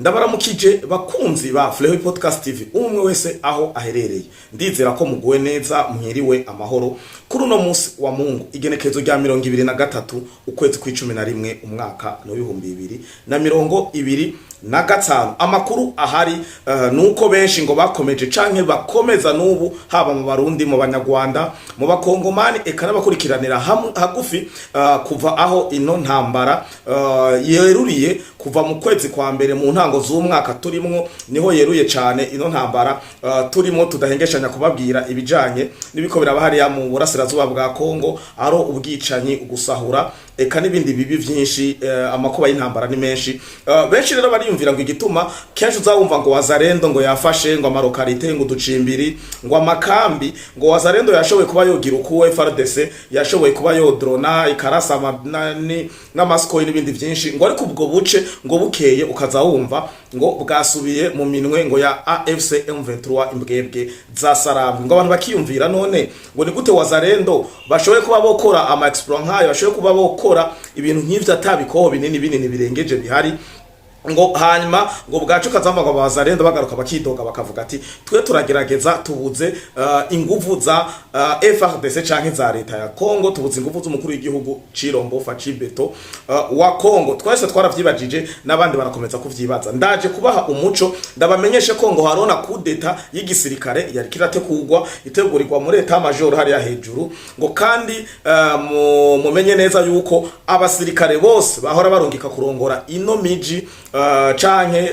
Ndabaramukije bakunzi ba Fleho Podcast TV, umwe wese aho aherereye. Ndizera ko muguwe neza, mwiriwe amahoro kuri uno munsi wa Mungu, igenekerezo rya 23 ukwezi kw'11, umwaka w'2025. Amakuru ahari nuko benshi ngo bakomeje canke bakomeza n'ubu, haba mu Barundi, mu Banyarwanda, mu Bakongomani, eka n'abakurikiranira hagufi kuva aho ino ntambara yeruriye kuva mu kwezi kwa mbere, mu ntango z'umwaka turimwo, niho yeruye cane ino ntambara turimwo, tudahengeshanya kubabwira ibijanye n'ibiko biraba hariya mu burasirazuba bwa Kongo, aro ubwicanyi, ugusahura, eka n'ibindi bibi vyinshi. Amakuba y'intambara ni menshi. Benshi rero bariyumvira ngo igituma kenshi uzawumva ngo Wazalendo ngo yafashe ngo ama localités, ngo uducimbiri, ngo amakambi, ngo Wazalendo yashoboye kuba yogira uku, FARDC yashoboye kuba yodrona ikarasa n'ama Sukhoi n'ibindi vyinshi, ngo ariko ubwo buce ngo bukeye ukaza wumva ngo bwasubiye mu minwe ngo ya AFC M23, imbwebwe za Sarambwe. Ngo abantu bakiyumvira none ngo ni gute Wazalendo bashoboye kuba bokora ama exploit nkayo, bashoboye kuba bokora ibintu nk'ivyo atabikoho binini binini birengeje bihari, ngo hanyuma ngo bwacu kazamba ngo Abazalendo bagaruka bakidoga, bakavuga ati twe turagerageza, tubuze inguvu za FARDC canke za leta ya Congo, tubuze inguvu z'umukuru w'igihugu Chilombo Facibeto wa Congo. Twese twaravyibajije, n'abandi barakomeza kuvyibaza. Ndaje kubaha umuco, ndabamenyeshe ko ngo harona coup d'état y'igisirikare yari kirategurwa, itegurirwa muri état-major hariya hejuru, ngo kandi mumenye neza yuko abasirikare bose bahora barungika kurongora ino miji canke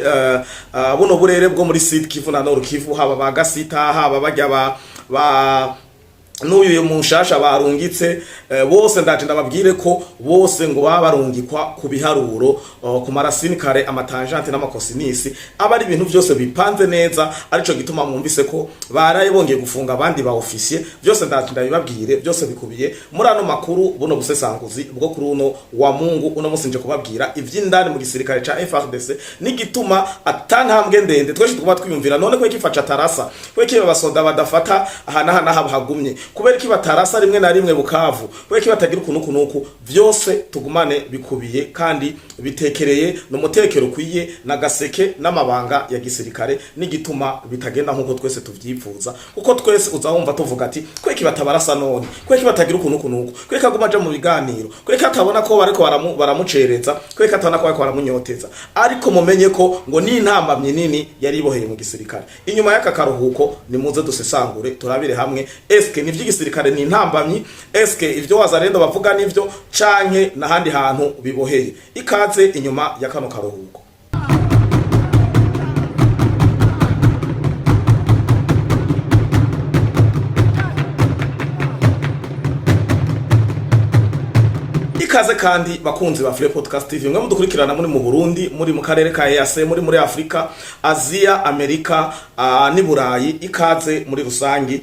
buno burere bwo muri Sud Kivu na Nord Kivu, haba ba Gasita, haba bajya ba n'uyu mushasha barungitse, bose ndaje ndababwire ko bose ngo baba barungikwa ku biharuro, ku ma racine carrée, ama tangente n'ama cosinus, aba ari ibintu byose bipanze neza. Arico gituma mwumvise ko baraye bongeye gufunga abandi ba officier. Byose ndaje ndabibabwire, byose bikubiye muri ano makuru, buno busesanguzi bwo kuri uno wa Mungu. Uno musi nje kubabwira ivy'indani mu gisirikare ca FARDC n'igituma atantambwe ndende twese tuguma twiyumvira none ko ikifaca tarasa, ko iki abasoda badafata aha n'aha n'aha hagumye, kubera iki batarasa rimwe na rimwe Bukavu, kubera iki batagira ukuntu uku nuku. Vyose tugumane, bikubiye kandi bitekereye n'umutekero ukwiye na gaseke n'amabanga ya gisirikare n'igituma bitagenda nkuko twese tuvyifuza, kuko twese uza wumva tuvuga ati kweki batabarasa none, kweki batagira ukuntu uku nuku, kweki aguma aja mu biganiro, kweki atabona ko bariko baramucereza, kweki atabona ko bariko baramunyoteza. Ariko mumenye ko ngo ni intambamyi nini yari iboheye mu gisirikare. Inyuma y'aka karuhuko nimuze dusesangure, turabire hamwe: eske ni ivy'igisirikare ni intambamyi? Eske ivyo Wazalendo bavuga nivyo, canke n'ahandi hantu biboheye? Ikaze inyuma ya kano karuhuko. Ikaze kandi bakunzi ba Free Podcast TV, mwe mudukurikirana muri mu Burundi, muri mu karere ka EAC, muri Afrika, Aziya, Amerika n'i Burayi. Ikaze muri rusangi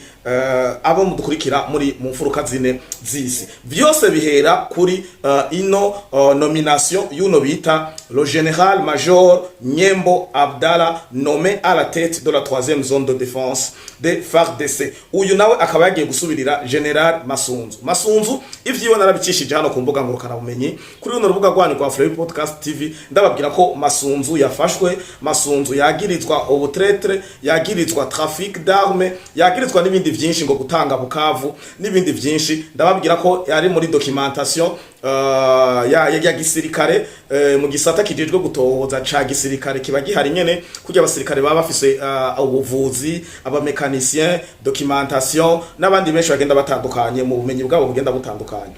abo mudukurikira muri mu mfuruka zine z'isi. Vyose bihera kuri ino nomination y'uno bita le général major Nyembo Abdallah, nommé à la tête de la troisième zone de défense de FARDC. Uyu nawe akaba yagiye gusubirira General Masunzu. Masunzu ivyiwe narabicishije hano ku mbuga ngurukana bumenyi, kuri runo rubuga rwanyu rwa Free Podcast TV, ndababwira ko Masunzu yafashwe. Masunzu yagirizwa ubu traître, yagirizwa trafic d'armes, yagirizwa n'ibindi vyinshi, ngo gutanga Bukavu n'ibindi vyinshi. Ndababwira ko yari muri documentation ya gisirikare, mu gisata kijejwe gutohoza ca gisirikare kiba gihari nyene kugira abasirikare baba bafise ubuvuzi, aba mécanicien, documentation n'abandi benshi bagenda batandukanye mu bumenyi bwabo bugenda butandukanye.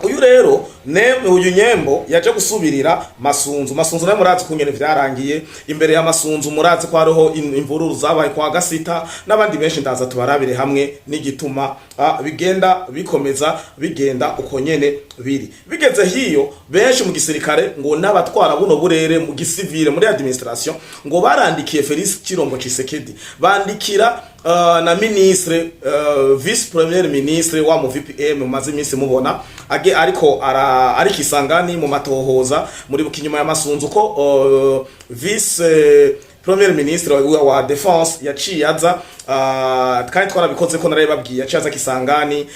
Uyu rero ne uyu Nyembo yaje gusubirira Masunzu. Masunzu nawe murazi kungene vyarangiye imbere ya Masunzu, murazi ko hariho imvururu zabaye kwa Gasita n'abandi benshi. Ndaza tubarabire hamwe n'igituma bigenda bikomeza bigenda uko nyene biri bigeze hiyo. Benshi mu gisirikare ngo n'abatwara buno burere mu gisivile, muri administration, ngo barandikiye Felix Chilombo Tshisekedi, bandikira na ministre, vice premier ministre wa mu VPM mumaze iminsi mubona age ariko ara ari Kisangani mu matohoza muri bukinyuma ya Masunzu, ko vice premier ministre wa défense yaciye aza, kandi twarabikoze ko narabibabwiye, yaciye aza Kisangani,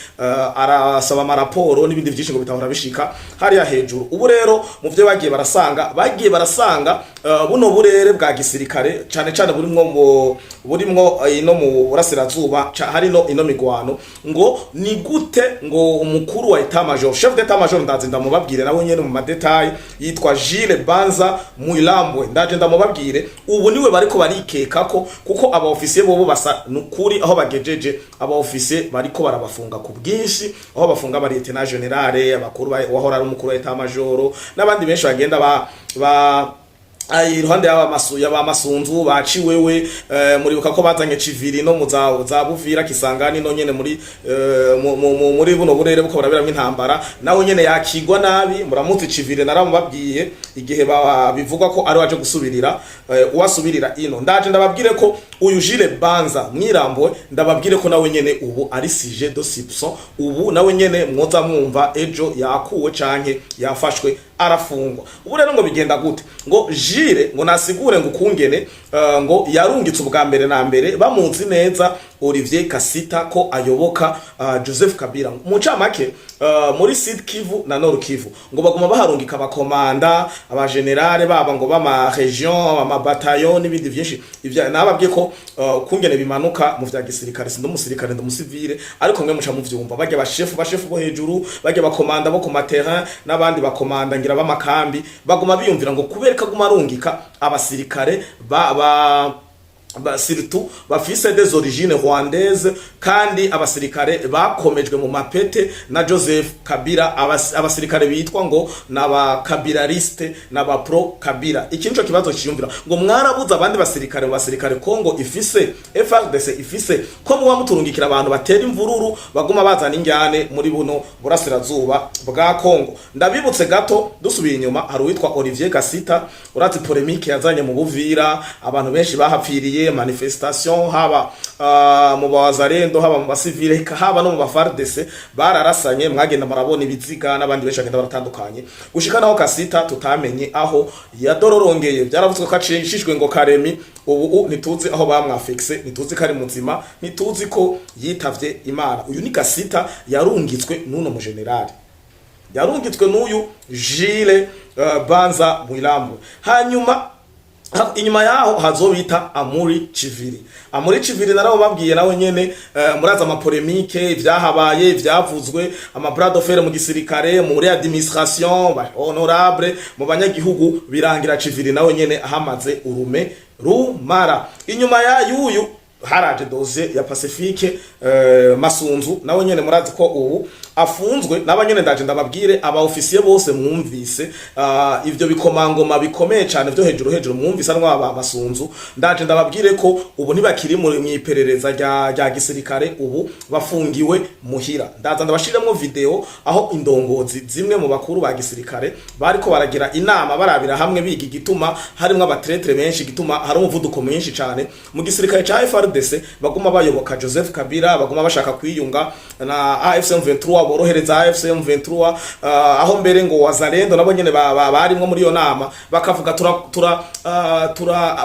arasaba amaraporo n'ibindi vyinshi ngo bitahora bishika hariya hejuru. Ubu rero mu vyo bagiye barasanga buno burere bwa gisirikare, cane cane burimwo burimwo ino mu burasirazuba hari no ino migwano, ngo ni gute ngo umukuru wa état major, chef d'état major, ndazi ndamubabwire nawe nyene mu ma détails, yitwa Jules Banza Mwilambwe, ndaje ndamubabwire. Ubu niwe bariko barikeka ko, kuko aba officier bobo basa nukuri aho bagejeje, aba officier bariko barabafunga ku bwinshi, aho bafunga aba lieutenant général, abakuru wahora ari umukuru wa état major n'abandi benshi bagenda ba ai iruhande y'aba masu y'aba Masunzu baciwewe. Muribuka ko bazanye Civili no mu za Buvira, Kisangani, no nyene muri muri buno burere buko baraberamwo intambara, nawe nyene yakigwa nabi. Muramutse Civili, naramubabwiye igihe bivugwa ko ari waje gusubirira uwasubirira ino. Ndaje ndababwire ko uyu Jules Banza Mwirambwe, ndababwire ko nawe nyene ubu ari sujet de soupçon. Ubu nawe nyene mwoza mwumva ejo yakuwe canke yafashwe arafungwa. Ubu rero ngo bigenda gute? Ngo Jules ngo nasigure ngo ukungene ngo yarungitse ubwa mbere na mbere, bamuzi neza Olivier Kasita ko ayoboka Joseph Kabila. Mu ncamake, muri Sud Kivu na Nord Kivu ngo baguma baharungika abakomanda, abagenerale baba ngo bama région, ama bataillon n'ibindi vyinshi. Ivya nababwiye ko kungene bimanuka mu vya gisirikare, sindi umusirikare, ndi umusivile, ariko mwe muca muvyumva, bajya bashefu, bashefu bo hejuru, bajya bakomanda bo ku ma terrain n'abandi bakomanda ngira b'amakambi, baguma biyumvira ngo kubera ko aguma arungika abasirikare ba surtout bafise des origines rwandaises, kandi abasirikare bakomejwe mu mapete na Joseph Kabila, abasirikare bitwa ngo naba kabilariste, naba pro Kabila. Iki nico kibazo ciyumvira, ngo mwarabuze abandi basirikare mu basirikare Kongo ifise, FARDC ifise, ko muba muturungikira abantu batera imvururu, baguma bazana injyane muri buno burasirazuba bwa Kongo? Ndabibutse gato, dusubiye inyuma, hari uwitwa Olivier Gasita. Urazi polémique yazanye mu Buvira, abantu benshi bahapfiriye, manifestation, haba mu bawazarendo, haba mu basivile, haba no mu ba FARDC, bararasanye, mwagenda murabona ibiziga n'abandi benshi bagenda baratandukanye, gushika naho Kasita tutamenye aho yadororongeye. Byaravuzwe ko acishijwe ngo Karemi, ubu ntituzi aho bamwafixe, ntituzi ko ari muzima, ntituzi ko yitavye Imana. Uyu ni Kasita, yarungitswe n'uno mugenerali, yarungitswe n'uyu Jules Banza Mwilambwe. Hanyuma inyuma yaho hazobita Amuri Civili. Amuri Civili narabo babwiye nawe nyene, muraza ama polémique, ivyahabaye, ivyavuzwe, ama bras de fer mu gisirikare, muri administration, ba honorable, mu banyagihugu, birangira Civili nawe nyene ahamaze urume rumara. Inyuma ya yuyu haraje dossier ya Pacifique Masunzu, nawe nyene murazi ko ubu afunzwe. Naba nyene ndaje ndababwire, aba officier bose mwumvise, ivyo bikomangoma bikomeye cyane vyo hejuru hejuru mwumvise arimo aba Masunzu, ndaje ndababwire ko ubu ntibakiri mu iperereza rya gisirikare, ubu bafungiwe muhira. Ndaza ndabashiremo video aho indongozi zimwe mu bakuru ba gisirikare bariko baragira inama, barabira hamwe, biga igituma harimwo aba traîtres benshi, igituma hari umuvuduko mwinshi cyane mu gisirikare ca FARDC, baguma bayoboka Joseph Kabila, baguma bashaka kwiyunga na AFC M23, borohereza AFC M23, aho mbere ngo Wazalendo nabo nyene barimwo muri iyo nama, bakavuga tura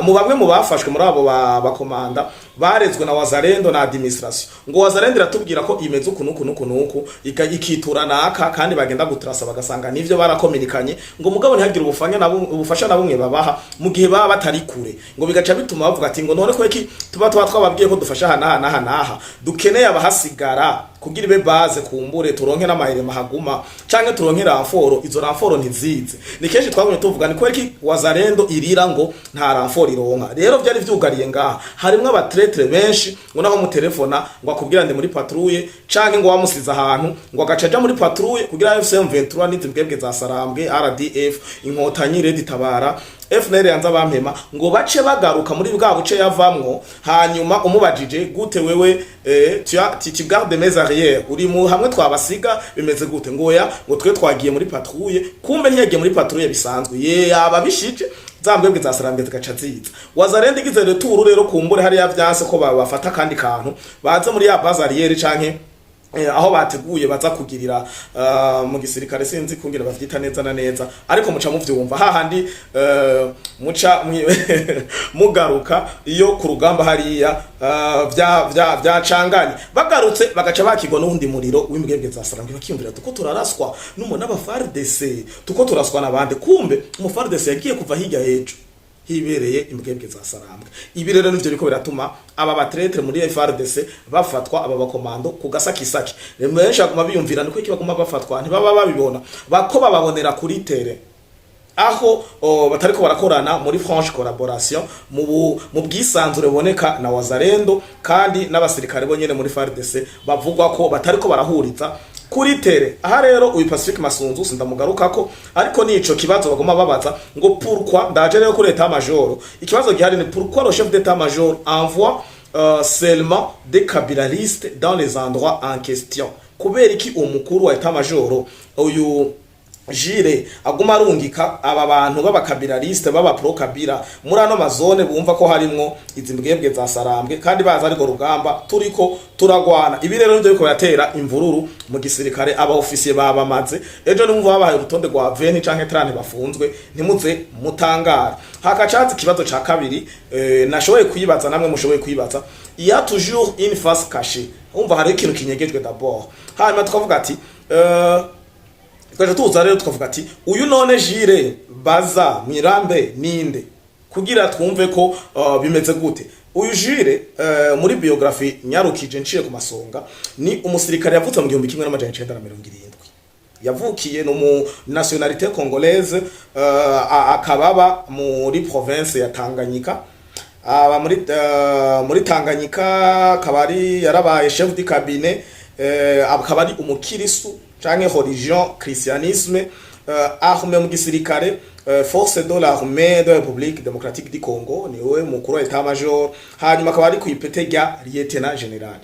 mu bamwe mu bafashwe muri abo bakomanda barezwe na Wazalendo na administration, ngo Wazalendo iratubwira ko imeze uku nuku nuku nuku, ikitura naka, kandi bagenda gutrasa bagasanga nivyo barakominikanye, ngo mugabo ntihagire ubufanya na ubufasha na bumwe babaha mu gihe baba batari kure, ngo bigaca bituma bavuga ati ngo none ko iki tuba twababwiye ko dufasha aha n'aha n'aha n'aha, dukeneye abahasigara kugira ibe base, kumbure turonke n'amahere mahaguma canke turonke renfort, izo renfort ntizize. Ni kenshi twabonye tuvuga ni kweri Wazalendo irira ngo nta renfort ironka. Rero vyari vyugariye ngaha, harimwo aba traîtres benshi, ngo naho mutelefona ngo akubwira ndi muri patrouille, canke ngo wamusize ahantu ngo agaca aja muri patrouille kugira AFC M23 n'izi mbwebwe za Sarambwe, RDF, Inkotanyi, Red Tabara, FNL yanza bampema, ngo bace bagaruka muri bwa buce yavamwo. Hanyuma umubajije gute wewe, tu gardes mes arrières, uri mu hamwe twabasiga, bimeze gute? Ngo oya, ngo twe twagiye muri patrouille. Kumbe ntiyagiye muri patrouille bisanzwe, ye yaba bishije za mbwebwe za Sarambwe zigaca ziza. Wazalendo igize retour rero, kumbure hariya vyanse ko bafata kandi kantu baze muri ya base arrière canke aho bateguye baza kugirira mu gisirikare, sinzi kungira bavyita neza na neza, ariko muca muvyumva hahandi muca mugaruka iyo ku rugamba hariya vya vyacanganye, bagarutse bagaca bakigwa n'uwundi muriro w'imbwebwe za Sarambwe, bakiyumvira tuko turaraswa n'umuntu n'aba FARDC, tuko turaswa n'abandi. Kumbe umu FARDC yagiye kuva hirya hejuru. Hibereye imbwebwe za Sarambwe. Ibi rero nivyo biriko biratuma aba ba traîtres muri FARDC bafatwa, aba bakomando ku gasakisaki. Benshi baguma biyumvira niko iki baguma bafatwa, ntibaba babibona bako bababonera kuri terrain aho batariko barakorana muri franche collaboration, mu bwisanzure buboneka na Wazalendo, kandi n'abasirikare bo nyene muri FARDC bavugwa ko batariko barahuriza kuri terrain. Aha rero uyu Pacifique Masunzu sindamugarukako, ariko nico kibazo bagoma babaza ngo pourquoi. Ndaje rero kuri état major. Ikibazo gihari ni pourquoi le chef d'état major envoie seulement des kabilistes dans les endroits en question. Kubera iki umukuru wa état major uyu Jules aguma arungika aba bantu b'abakabilistes, b'aba pro Kabila, muri ano ma zones bumva ko harimwo izi mbwebwe za Sarambwe, kandi baza ariko rugamba turiko turagwana? Ibi rero nivyo biriko biratera imvururu mu gisirikare. Aba officiers babamaze ejo nimumva babahaye urutonde rwa 20 canke 30 bafunzwe, ntimuze mutangare. Hakacaza ikibazo ca kabiri, nashoboye kwibaza, namwe mushoboye kwibaza: il y a toujours une face cachée. Umva, hariho ikintu kinyegejwe d'abord. Hanyuma tukavuga ati twaje tuza rero tukavuga ati uyu none Jules Banza Mwilambwe ninde, kugira twumve ko bimeze gute. Uyu Jules, muri biographie nyarukije nciye ku masonga, ni umusirikare yavutse mu 1970. Yavukiye no mu nationalité congolaise, akababa muri province ya Tanganyika, aba muri Tanganyika, akaba ari yarabaye chef du cabinet, akaba ari umukirisu canke religion christianisme, armée mu gisirikare, force de l'armée de la République démocratique du Congo, niwe mukuru wa état major. Hanyuma akaba ari ku ipete rya lieutenant général.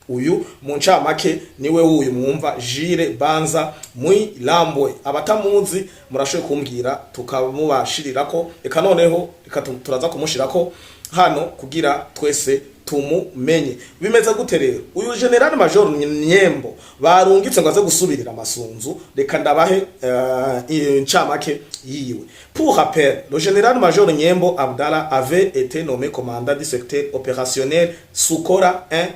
Uyu mu ncamake niwe wuyu mwumva, Jules Banza Mwilambwe. Abatamuzi murashoboye kumbwira tukamubashirirako. Reka noneho reka turaza kumushirako hano kugira twese tumumenye. Bimeze gute rero uyu général major Nyembo barungitse ngo aze gusubirira Masunzu? Reka ndabahe incamake yiwe. Pour rappel, le général major Nyembo Abdallah avait été nommé commandant du secteur opérationnel Sokola 1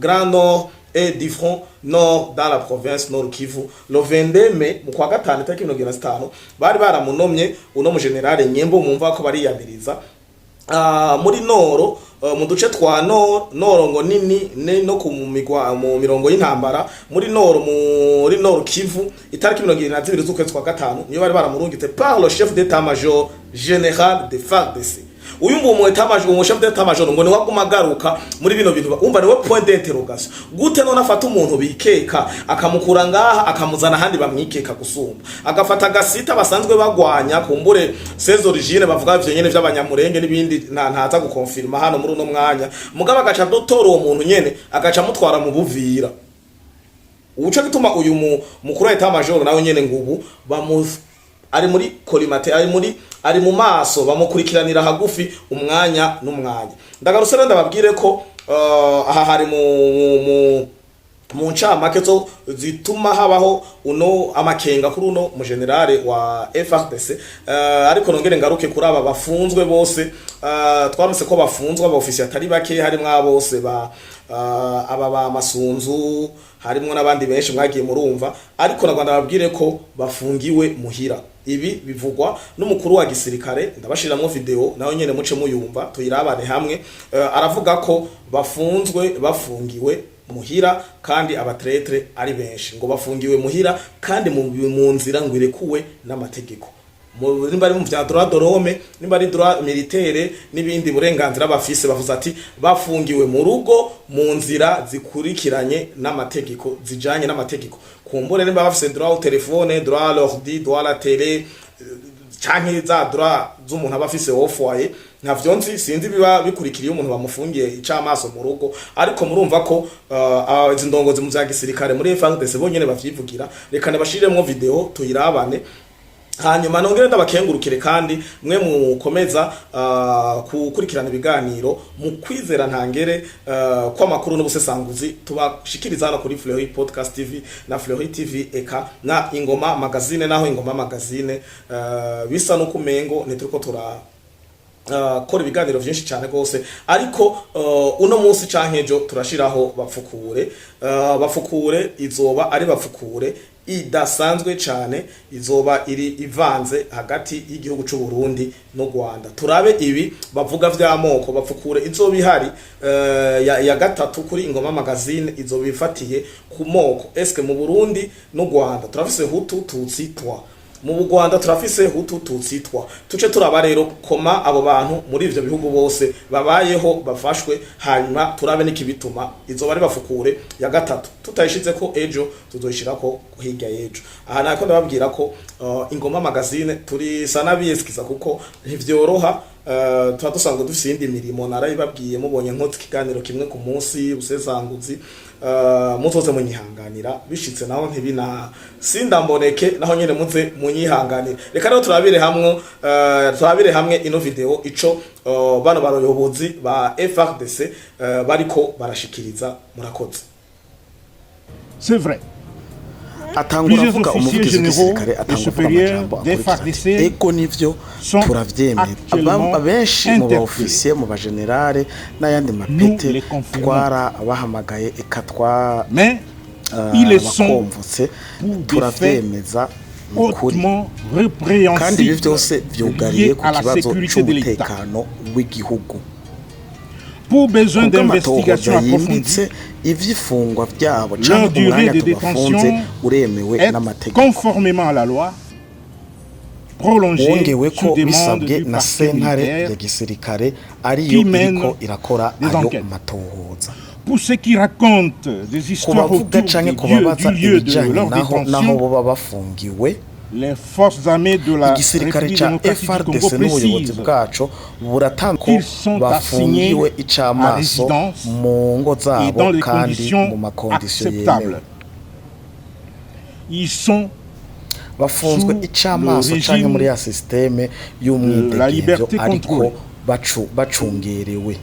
Grand Nord et du front nord dans la province Nord Kivu le 22 mai, mu kwa gatanu itariki 25. Bari baramunomye uno mu général Nyembo mumva ko bariyamiriza muri nord, mu duce twa nord, nord ngo nini ne no ku migwa mu mirongo y'intambara muri nord, muri Nord Kivu, itariki 22 z'ukwezi kwa gatanu niyo bari baramurungitse par le chef d'état-major général de FARDC. Uyu ngo mu état major, umu chef d'état major ngo niwe aguma agaruka muri bino bintu. Umva, niwe point d'interrogation. Gute none afata umuntu bikeka akamukura ngaha akamuzana ahandi bamwikeka gusumba, agafata agasita basanzwe bagwanya, kumbure ses origines bavuga ivyo nyene vy'abanyamurenge n'ibindi, ntaza gukonfirma hano muri uno mwanya, mugabo agaca dotora uwo muntu nyene agaca amutwara mu Buvira? Uco gituma uyu mukuru wa état major nawe nyene ngubu bamu ari muri collimateur, ari mu maso, bamukurikiranira hagufi umwanya n'umwanya. Ndagarutse rero ndababwire ko aha hari mu ncamake zo zituma habaho uno amakenga kuri uno mu général wa FARDC. Ariko nongere ngaruke kuri aba bafunzwe bose. Twarumse ko bafunzwe aba officiers atari bake, harimwo abo bose ba aba ba Masunzu, harimwo n'abandi benshi mwagiye murumva, ariko na Rwanda babwire ko bafungiwe muhira. Ibi bivugwa n'umukuru wa gisirikare. Ndabashiramwo video nawe nyene muce muyumva tuyirabane hamwe. Aravuga ko bafunzwe, bafungiwe muhira, kandi aba traîtres ari benshi, ngo bafungiwe muhira kandi mu nzira ngo irekuwe n'amategeko. Nimba ari mu vya droit de l'homme, nimba ari droit militaire n'ibindi burenganzira bafise, bavuze ati bafungiwe mu rugo mu nzira zikurikiranye n'amategeko, zijanye n'amategeko. Kumbure nimba bafise droit au téléphone, droit à l'ordi, droit à la télé, canke za droit z'umuntu aba afise au foyer, ntavyo nzi, sinzi biba bikurikiriye umuntu bamufungiye icamaso mu rugo. Ariko murumva ko izi ndongozi mu vya gisirikare muri FARDC bonyene bavyivugira. Reka ndabashiremwo video tuyirabane, hanyuma nongere ndabakengurukire kandi mwe mukomeza gukurikirana ibiganiro mu kwizera ntangere kw'amakuru n'ubusesanguzi tubashikiriza hano kuri Fleury Podcast TV na Fleury TV eka na Ingoma Magazine. Naho Ingoma Magazine bisa no kumengo ntituriko tura Kora ibiganiro vyinshi cyane gose, ariko uno munsi canke ejo turashiraho bapfukure. Bapfukure izoba ari bapfukure idasanzwe cyane, izoba iri ivanze hagati y'igihugu c'u Burundi no Rwanda. Turabe ibi bavuga vy'amoko. Bapfukure izoba ihari ya gatatu kuri Ingoma Magazine izoba ifatiye ku moko. Eske mu Burundi no Rwanda turafise Hutu, Tutsi, Twa? Mu Rwanda turafise Hutu, Tutsi, Twa? Tuce turaba rero koma abo bantu muri ivyo bihugu bose babayeho bafashwe, hanyuma turabe n'ikibituma. Izoba ari bafukure ya gatatu. Tutayishize ko ejo, tuzoyishirako hirya y'ejo. Aha nako ndababwira ko Ingoma Magazine turi sana biyesikiza kuko ntivyoroha. Tuba dusanzwe dufise iyindi mirimo, narayibabwiye. Mubonye nkoze ikiganiro kimwe ku munsi usezanguzi, muzoze munyihanganira. Bishitse naho ntibina sindamboneke, naho nyene muze munyihanganira. Reka rero turabire hamwe ino video, ico bano bayobozi ba FARDC bariko barashikiriza. Murakoze. C'est vrai. Atangura avuga, umuvugizi w'igisirikare atangura avuga amajambo akurikira ati: "Ego, nivyo, turavyemera. Abenshi mu ba ofisiye, mu bagenerale n'ayandi mapete twara bahamagaye, eka twa bakomvutse, turavyemeza ukuri. Kandi ibi vyose vyugariye ku kibazo c'umutekano w'igihugu." Pour besoin d'investigation yimbitse, ivy'ifungwa vyabo canke umwanya tubafunze uremewe n'amategeko. Conformément à la loi, Wongewe ko bisabwe na sentare ya gisirikare ariyo iriko irakora ayo matohoza. Pour ceux qui racontent des histoires autour canke ku babaza ibijanye naho boba bafungiwe, les forces armées de la igisirikare ca FARDC n'ubuyobozi bwaco buratanga ko bafungiwe icamaso mu ngo zabo kandi mu makondisiyo yemewe. Ils sont Bafunzwe icamaso canke muri ya système y'umwidegemvyo, ariko bacungerewe.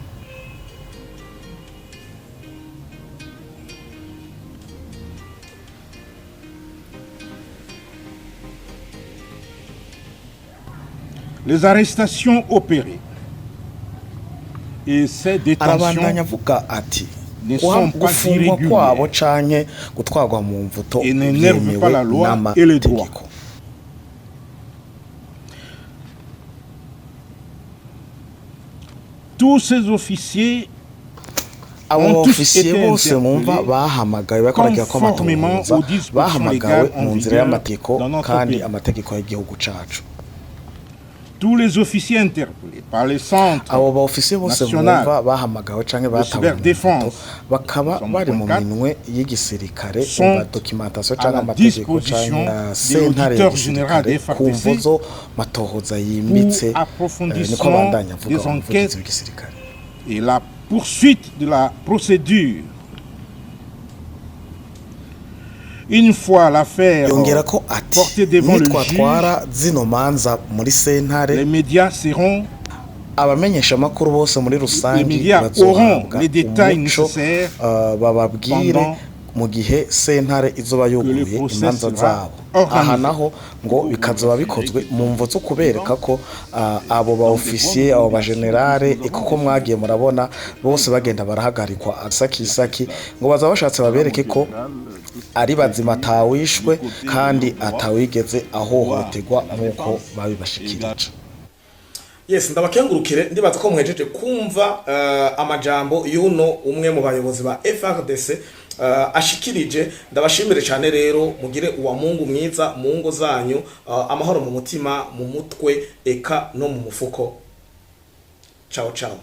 Les arrestations opérées et ces détentions Arabandanya avuga ati: "Gufungwa kwabo canke gutwarwa mu mvuto byemewe n'amategeko." Tous ces officiers Abo ofisiye bose mwumva bahamagawe bakoragira ko amatohoza, bahamagawe mu nzira y'amategeko kandi amategeko y'igihugu cacu. Tous les officiers interpellés par les centres Abo ba ofisiye bose mwumva bahamagawe canke batawe bakaba bari mu minwe y'igisirikare mu documentation canke amategeko canke sentare y'igisirikare ku mvo zo matohoza yimbitse. Niko bandanya avuga umuvugizi w'igisirikare. Et la poursuite de la procédure. Une fois l'affaire Yongera ko ati: "Nitwatwara zino manza muri sentare, les médias seront abamenyesha amakuru bose muri rusange bazohabwa umuco, bababwire mu gihe sentare izoba yuguruye imanza zabo." Aha naho ngo bikazoba bikozwe mu mvo zo kubereka ko abo ba ofisiye, abo ba generale, kuko mwagiye murabona bose bagenda barahagarikwa asakisaki, ngo baza bashatse babereke ko ari bazima, atawishwe kandi atawigeze ahohoterwa nk'uko babibashikirije. Yes, ndabakengurukire. Ndibaza ko muhejeje kumva amajambo y'uno umwe mu bayobozi ba FARDC ashikirije. Ndabashimire cyane rero. Mugire uwa Mungu mwiza mu ngo zanyu, amahoro mu mutima, mu mutwe, eka no mu mufuko. Ciao ciao.